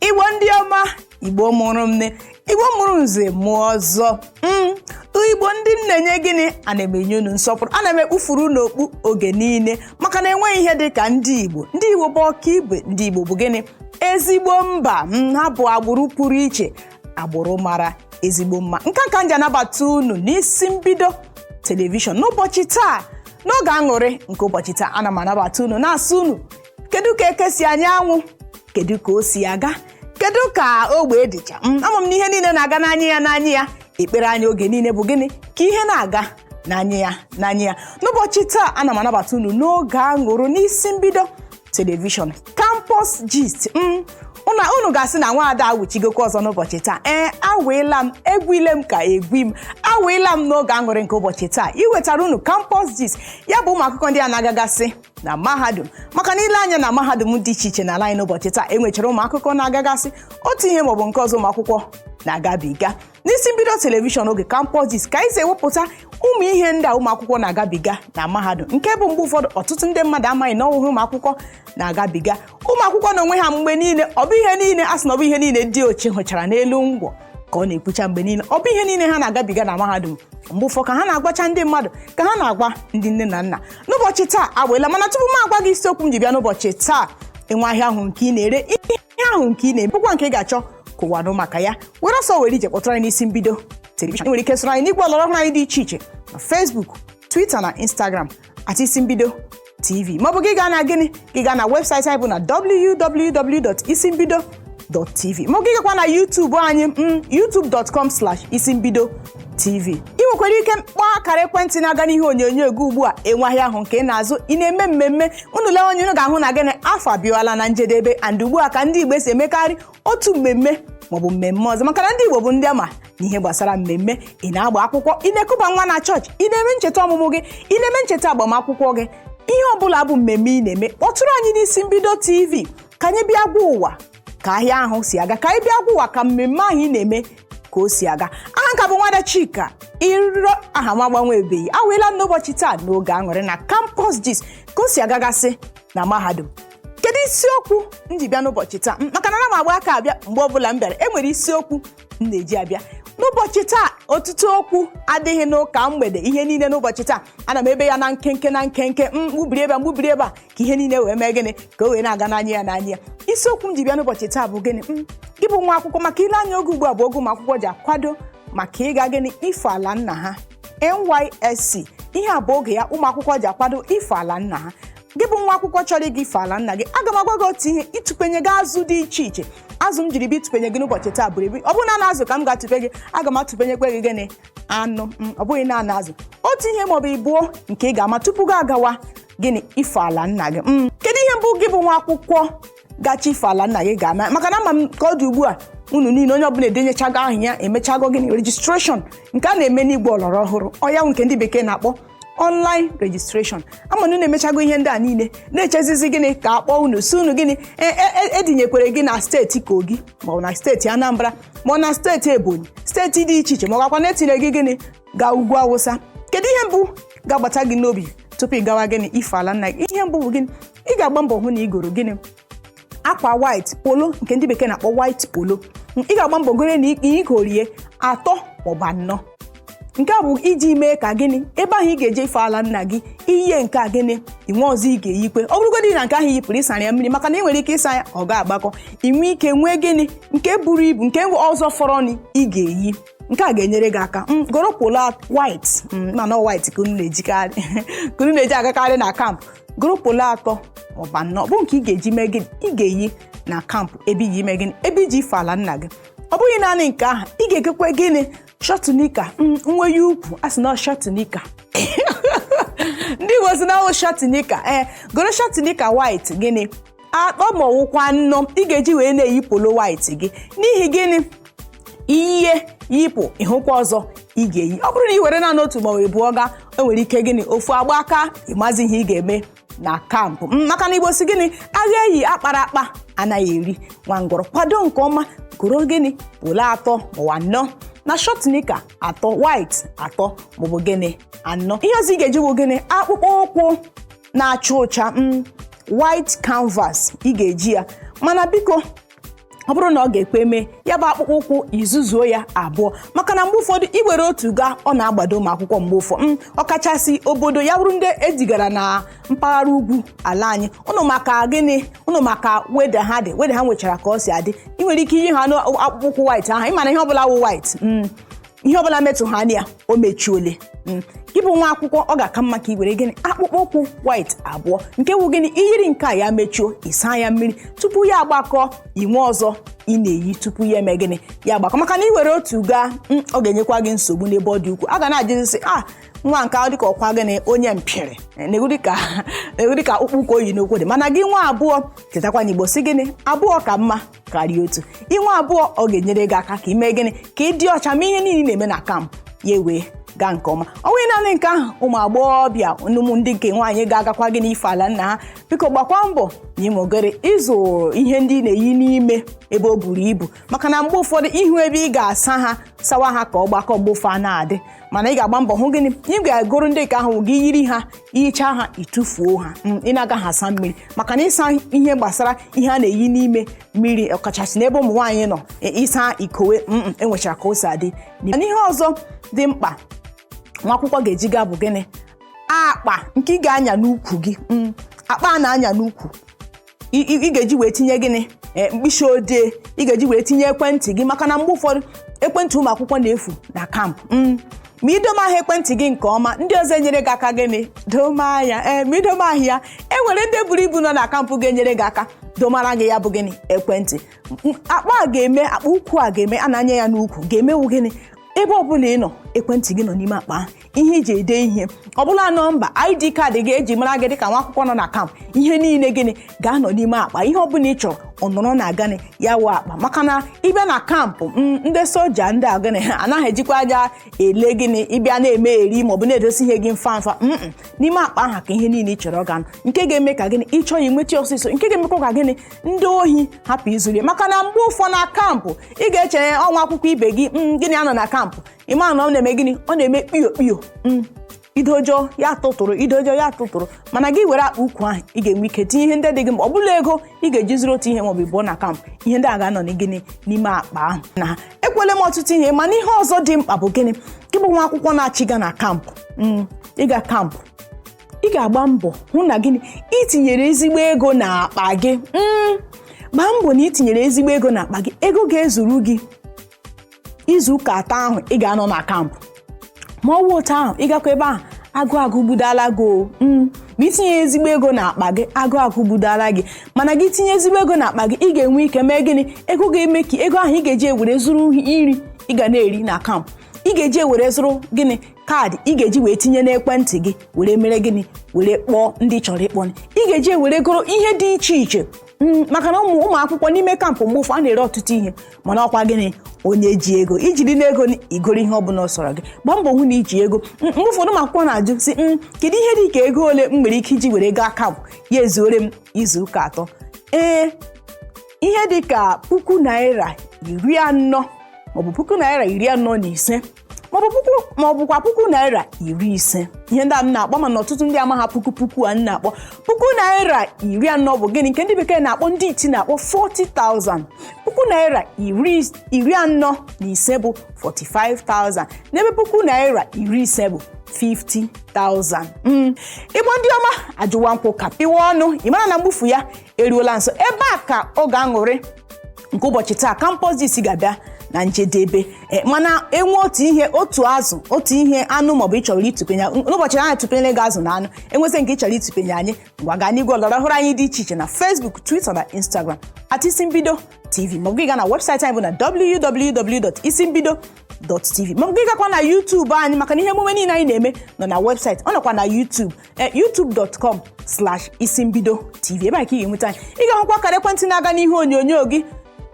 Igbo ndị ọma, Igbo mụrụ nne, Igbo mụrụ nze mụọ ọzọ, Igbo ndị m na-enye gịnị, ana m enye unu nsọpụrụ, ana m ekpufuru unu okpu oge niile, maka na enweghị ihe dị ka ndị Igbo. Ndị Igbo bụ ọkaibe, ndị Igbo bụ gịnị? Ezigbo mba. Ha bụ agbụrụ pụrụ iche, agbụrụ mara ezigbo mma. Nke ka m ji anabata unu n'isi mbido telivishọn n'ụbọchị taa. N'oge aṅụrị nke ụbọchị taa, ana m anabata unu, na-asị unu, kedu ka eke si anya anwụ? Kedu ka o si aga? Kedu ka ogbe dịcha? Ama m na ihe niile na-aga n'anya ya n'anya ya. Ekpere anyị oge niile bụ gịnị? Ka ihe na-aga n'anya ya n'anya ya. N'ụbọchị taa, ana m anabata unu n'oge aṅụrụ n'isi mbido telivishọn, Campus Gist. Unu ga-asị na nwaada awụchigokwa ọzọ n'ụbọchị taa. Ee, awịla m, egwile m ka egwi m, awịla m n'oge aṅụrị nke ụbọchị taa iwetara unu Campus Gist, ya bụ ụmụ akụkọ ndị a na-agagasị na mahadum, maka na ile anya na mahadum dị iche iche n'ala anyị n'ụbọchị taa, enwechara ụmụ akụkọ na-agagasị, otu ihe maọbụ nke ọzọ ụmụ akwụkwọ na-agabiga. N'isi mbido telivishọn, oge Campus Gist, ka anyị si ewepụta ụmụ ihe ndị a ụmụ akwụkwọ na-agabiga na mahadum, nke bụ mgbe ụfọdụ ọtụtụ ndị mmadụ amaghị na ọhụhụ ụmụ akwụkwọ na-agabiga. Ụmụ akwụkwọ na onwe ha mgbe niile, ọ bụ ihe niile a sị na ọ bụ ihe niile dị oche hụchara n'elu ngwọ ka ọ na-ekwucha mgbe niile. Ọ bụ ihe niile ha na-agabiga na mahadum mgbe ụfọ ka ha na-agwacha ndị mmadụ, ka ha na-agwa ndị nne na nna. N'ụbọchị taa agbaela, mana tupu m agwa gị isiokwu m ji bịa n'ụbọchị taa, ịnwe ahịa ahụ nke ị na-ere, ihe ahụ nke ị na-eme, bụkwa nke ị ga-achọ ka ụwa nụ maka ya, were ọsọ were ije kpọtụrụ anyị n'isi mbido telivishọn. Ị nwere ike soro anyị n'igwe ọlọrọ ọhụrụ anyị dị iche iche na Facebook, Twitter na Instagram @isimbido tv, maọbụ gị gaa na gịnị? Gị gaa na webụsaịtị anyị bụ na www.isimbido.tv, maọbụ gị gakwa na YouTube anyị, youtube.com/isimbido tv. Ị nwekwara ike kpọọ akara ekwentị na-aga n'ihe onyonyo gị ugbu a. Enwe ahịa ahụ nke ị na-azụ, ị na-eme mmemme, unu lee onye unu ga-ahụ na gịnị? Afọ abịawala na njedebe, and ugbu a ka ndị Igbo si emekarị otu mmemme maọbụ mmemme ọzọ, maka na ndị Igbo bụ ndị ama n'ihe gbasara mmemme. Ị na-agba akwụkwọ, ị na-ekuba nwa na chọọchị, ị na-eme ncheta ọmụmụ gị, ị na-eme ncheta agbamakwụkwọ gị, ihe ọbụla bụ mmemme ị na-eme, kpọtụrụ anyị n'isi mbido TV ka anyị bịa gwa ụwa ka ahịa ahụ si aga, ka anyị bịa gwa ụwa ka mmemme ahụ ị na-eme ka o si aga. Aha nka bụ Nwada Chika Iro, aha m agbanwebeghị. Awụela m n'ụbọchị taa n'oge aṅụrị na Campus Gist, ka o si agagasị na mahadum. Kedu isiokwu m ji bịa n'ụbọchị taa? Maka na ana m agba aka abịa, mgbe ọbụla m bịara, e nwere isiokwu m na-eji abịa. N'ụbọchị taa, ọtụtụ okwu adịghị n'ụka mgbede. Ihe niile n'ụbọchị taa, ana m ebe ya na nkenke na nkenke, mgbubiri ebe a, mgbubiri ebe a, ka ihe niile wee mee gịnị? Ka o wee na-aga n'anya ya n'anya ya. Isiokwu m ji bịa n'ụbọchị taa bụ gịnị? Gị bụ nwa akwụkwọ, maka ile anya oge ugbu a bụ oge ụmụ akwụkwọ ji akwado maka ịga gịnị? Ife ala nna ha, NYSC. Ihe a bụ oge ya ụmụ akwụkwọ ji akwado ife ala nna ha. Gị bụ nwa akwụkwọ chọrọ ịga ife ala nna gị, aga m agwa gị otu ihe ịtụpenye gị azụ dị iche iche. Azụ m jiri bịa ịtụpenye gị n'ụbọchị taa buru ibu. Ọ bụrụ na na azụ ka m ga-atụpe gị, aga m atụpenyekwe gị gịnị? Anụ. Ọ bụghị naanị azụ, otu ihe maọbụ ịbụọ nke ị ga-ama tupu gị agawa gịnị? Ife ala nna gị. Kedu ihe mbụ gị bụ nwa akwụkwọ gacha ife ala nna gị ga-ama? Maka na ama m ka ọ dị ugbu a, unu niile, onye ọbụla edenyechago aha ya, emechago gịnị? Registration nke a na-eme n'igwe ọlọrọ ọhụrụ, ọ ya nke ndị bekee na-akpọ online registration. Ama na unu emechago ihe ndị a niile, na-echezizi gịnị? Ka akpọ unu, si unu gịnị? Edinyekwere gị na steeti Kogi, maọbụ na steeti Anambra, ma ọ na steeti Ebonyi, steeti dị iche iche, ma ọ gakwa na etinye gị gịnị? Gaa ugwu Awụsa. Kedu ihe mbụ ga-agbata gị n'obi tupu ị gawa gịnị? Ife ala nna gị. Ihe mbụ bụ gịnị? Ị ga-agba mbọ hụ na ị goro gịnị? Akwa white polo, nke ndị bekee na-akpọ white polo. Ị ga-agba mbọ goro na igorie atọ maọbụ anọ. Nke a bụ iji mee ka gịnị? Ebe ahụ ị ga-eje ife ala nna gị, iye nke a gịnị? Inwe ọzọ ị ga-eyikwe. Ọ bụrụgodị na nke ahụ yipụrụ, ịsara ya mmiri, maka na ị nwere ike ịsa ya, ọ ga-agbakọ, inwe ike nwee gịnị? Nke buru ibu, nke ọzọ fọrọ ị ga-eyi. Nke a ga-enyere gị aka. Goro polo white, mana white ka unu na-ejikarị, ka unu na-eji agakarị na camp. Goro polo atọ maọbụ anọ, bụ nke ị ga-eji mee gịnị? Ị ga-eyi na camp ebe iji mee gịnị? Ebe iji ife ala nna gị. Ọ bụghị naanị nke ahụ, ị ga-ekekwe gịnị? Short knicker, nwenye ukwu a sị na short knicker, ndị Igbo si na ọwụ short knicker. Ee, goro short knicker white gịnị? Atọ ma ọwụkwa anọ, ị ga-eji wee na-eyi polo white gị. N'ihi gịnị? Ihe yipụ, ịhụkwa ọzọ ị ga-eyi. Ọ bụrụ na ị were naanị otu ma ọ bụ gaa, o nwere ike gịnị? Ofu agba aka, ịmazi ihe ị ga-eme na camp. Maka na Igbo si gịnị? Agha eyi akpara akpa anaghị eri nwa ngwọrọ. Kwado nke ọma, goro gịnị? Polo atọ maọbụ anọ na short knicker atọ white, atọ maọbụ gịnị? Anọ. Ihe ọzọ ị ga-eji bụ gịnị? Akpụkpọ ụkwụ na-acha ụcha, white canvas, ị ga-eji ya. Mana biko, Ọ bụrụ na ọ ga-ekwe mee, ya bụ akpụkpọ ụkwụ izuzuo ya abụọ, maka na mgbe ụfọdụ iwere otu gaa, ọ na-agbado ụmụ akwụkwọ mgbe ụfọ, ọkachasị obodo ya bụrụ ndị ezigara na mpaghara ugwu ala anyị. Ụnụ maka gịnị? Ụnụ maka weather ha dị, weather ha nwechara ka ọ si adị. Ị nwere ike iyi ha n'akpụkpọ ụkwụ white ahụ. Ịma na ihe ọbụla wụ white, ihe ọbụla metụ ha anya ya, o mechiole. Gị bụ nwa akwụkwọ, ọ ga-aka mma ka ị were gịnị? Akpụkpọ ụkwụ white abụọ, nke wụ gịnị? Iyiri nke a, ya mechuo, ịsa ya mmiri tupu ya agbakọ, inwe ọzọ ị na-eyi tupu ya eme gịnị? Ya agbakọ. Maka na ị were otu gaa, ọ ga-enyekwa gị nsogbu n'ebe ọ dị ukwuu. A ga na-ajụzi, a nwa nke ahụ dịka ọkwa gịnị? Onye mpịrị na-ewu dịka akpụkpọ ụkwụ oyi n'okwu dị. Mana gị nwa abụọ, chetakwa na Igbo si gịnị? Abụọ ka mma karịa otu. Inwe abụọ, ọ ga-enyere gị aka ka ị mee gịnị? Ka ị dị ọcha ma ihe niile ị na-eme na camp ya wee gaa nke ọma. Ọ nweghị naanị nke ahụ, ụmụ agbọghọbịa, ụmụ ndị nke nwaanyị ga-agakwa gị n'ife ala nna ha, biko gbakwa mbọ na ịnwegoro ịzụ ihe ndị ị na-eyi n'ime ebe o buru ibu, maka na mgbe ụfọdụ ihu ebe ị ga-asa ha, sawa ha ka ọ gbakọ, mgbe ụfọ a na-adị. Mana ị ga-agba mbọ hụ gịnị? Ị ga-egoro ndị nke ahụ gị yiri ha, ihicha ha, ịtụfuo ha. Ị na-agaghị asa mmiri, maka na ịsa ihe gbasara ihe a na-eyi n'ime mmiri, ọkachasị n'ebe ụmụ nwaanyị nọ, ịsa ikowe, enwechara ka o si adị. Mana ihe ọzọ dị mkpa nwa akwụkwọ ga-eji gaa bụ gịnị? Akpa nke ị ga-anya n'ukwu gị. Akpa a na-anya n'ukwu, ị ga-eji wee tinye gịnị? Mkpịsị odee ị ga-eji wee tinye ekwentị gị, maka na mgbe ụfọdụ ekwentị ụmụ akwụkwọ na-efu na camp. Ma idome ahụ ekwentị gị nke ọma, ndị ọzọ enyere gị aka gịnị? Doma ya. Ee, ma idome ahụ ya, e nwere ndị buru ibu nọ na camp ga-enyere gị aka domara gị ya bụ gịnị? Ekwentị. Akpa a ga-eme, akpa ukwu a ga-eme a na-anya ya n'ukwu, ga-emewu gịnị? Ebe ọbụla ị nọ, ekwentị gị nọ n'ime akpa ahụ. Ihe iji ede ihe ọbụla, nọmba ID card gị eji mara gị dịka nwa akwụkwọ nọ na camp, ihe niile gịnị ga-anọ n'ime akpa. Ihe ọbụla ị chọrọ, ọ nọrọ na gịnị? Ya wụ akpa. Maka na ịbịa na camp, ndị soja, ndị a gịnị, ha anaghị ejikwa anya ele gịnị ịbịa na-eme eri maọbụ na-edosi ihe gị mfa mfa. N'ime akpa ahụ ka ihe niile ị chọrọ ga-anọ, nke ga-eme ka gịnị? Ịchọ ya, nweta ọsịsọ, nke ga-emekwa ka gịnị? Ndị ohi hapụ izuru. Maka na mgbe ụfọ na camp, ị ga-eche ọnwa akwụkwọ ibe gị, gịnị anọ na camp, ịma na ọ na-eme gịnị? Ọ na-eme kpio kpio, idojọ ya tụtụrụ, idojọ ya tụtụrụ. Mana gị were akpa ukwu ahụ, ị ga-enwe ike tinye ihe ndị dị gị mkpa. Ọ bụla ego ị ga-eji zụrụ otu ihe maọbụ ịbụọ na camp, ihe ndị a ga-anọ na gịnị? N'ime akpa ahụ. Na ha ekwele m ọtụtụ ihe, mana ihe ọzọ dị mkpa bụ gịnị? Gị bụ nwa akwụkwọ na-achịga na camp, ịga camp, ị ga-agba mbọ hụ na gịnị? Itinyere ezigbo ego n'akpa gị. Gbaa mbọ na itinyere ezigbo ego n'akpa gị, ego ga-ezuru gị izu ụka 3 ahụ ị ga-anọ na camp. Ma ọ wụ otu ahụ, ịgakwa ebe ahụ, agụ agụ gbudala gị o. Ma itinye ezigbo ego n'akpa gị, agụ agụ gbudala gị. Mana gị tinye ezigbo ego n'akpa gị, ị ga-enwe ike mee gịnị? Ego ga-eme ka ego ahụ ị ga-eji ewere zụrụ nri ị ga na-eri na camp, ị ga-eji ewere zụrụ gịnị? Kaadị ị ga-eji wee tinye n'ekwentị gị, were mere gịnị? Were kpọọ ndị chọrọ ịkpọ. Ị ga-eji ewere goro ihe dị iche iche, maka na ụmụ akwụkwọ n'ime camp, mgbe ụfọ a na-ere ọtụtụ ihe. Mana ọkwa gịnị? Onye ji ego ijiri n'ego igoro ihe ọbụla sọrọ gị. Gbaa mbọ hụ na iji ego. Mgbe ụfọdụ ụmụ akwụkwọ na-ajụ sị, kedu ihe dị ka ego ole m nwere ike iji were gaa camp ya ezuore m izu ụka 3?" Ee, ihe dị ka ₦40,000, maọbụ ₦45,000, maọbụ puku, maọbụkwa ₦50,000. Ihe ndị a m na-akpọ, mana ọtụtụ ndị ama ha puku puku a m na-akpọ. ₦40,000 bụ gịnị? Nke ndị bekee na-akpọ, ndị iti na-akpọ 40,000. ₦45,000 bụ 45,000, n'ebe ₦50,000 bụ 50,000. Igbo ndị ọma, ajụwa nkwụ ka pịwa ọnụ, ị mara na mgbufu ya eruola nso. Ebe a ka ọ ga-aṅụrị nke ụbọchị taa Campus Gist ga-abịa na njedebe. Mana enwe otu ihe, otu azụ, otu ihe anụ, maọbụ ị chọrọ ịtụpenye n'ụbọchị ahụ, tụpenyere gị azụ na anụ, enwezi nke ị chọrọ ịtụpenye anyị, ngwa, gaa n'igwe ọlọrọ ọhụrụ anyị dị iche iche na Facebook, Twitter na Instagram @IsimbidoTV, maọbụ gị gaa na webụsaịtị anyị bụ na www.isimbido.tv, maọbụ gị gakwa na YouTube anyị, maka na ihe emume niile anyị na-eme nọ na webụsaịtị, ọ nọkwa na YouTube, youtube.com/isimbidotv. Ebe a ka ị ga-enweta anyị. Ị ga-ahụkwa akara ekwentị na-aga n'ihu onyonyo gị.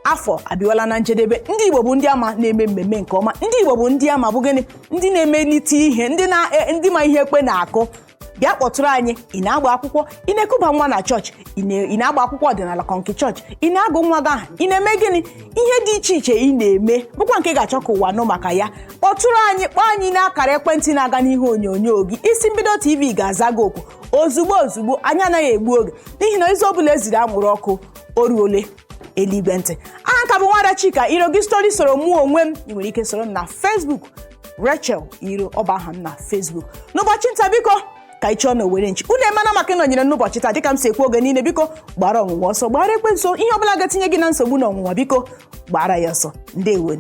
Afọ abịawala na njedebe. Ndị Igbo bụ ndị ama na-eme mmemme nke ọma. Ndị Igbo bụ ndị ama bụ gịnị? Ndị na-emelite ihe, ndị na ndị ma ihe ekwe na-akụ. Bịa kpọtụrụ anyị. Ị na-agba akwụkwọ, ị na-ekuba nwa na chọọchị, ị na-agba akwụkwọ ọdịnala kọ nke chọọchị, ị na-agụ nwa gị aha, ị na-eme gịnị, ihe dị iche iche ị na-eme bụkwa nke ị ga-achọ ka ụwa nụ maka ya, kpọtụrụ anyị, kpọọ anyị n'akara ekwentị na-aga n'ihu onyonyo gị. Isi Mbido TV ga-aza gị okwu ozugbo ozugbo. Anyị anaghị egbu oge, n'ihi na izu ọbụla eziri anwụrụ ọkụ, o ruole eluigwe ntị. Aha na nka bụ nwada Chika Iro gị story. Soro mụ onwe m, ị nwere ike soro m na Facebook, Rachel Iro, ọ bụ aha m na Facebook. N'ụbọchị nta, biko ka ị chọọ na owere nchi unu emana maka ịnọnyere n'ụbọchị taa. Dịka m si ekwu oge niile, biko gbara ọnwụnwa ọsọ, gbara ekwensu, ihe ọbụla ga-etinye gị na nsogbu na ọnwụnwa, biko gbara ya ọsọ. Ndewo.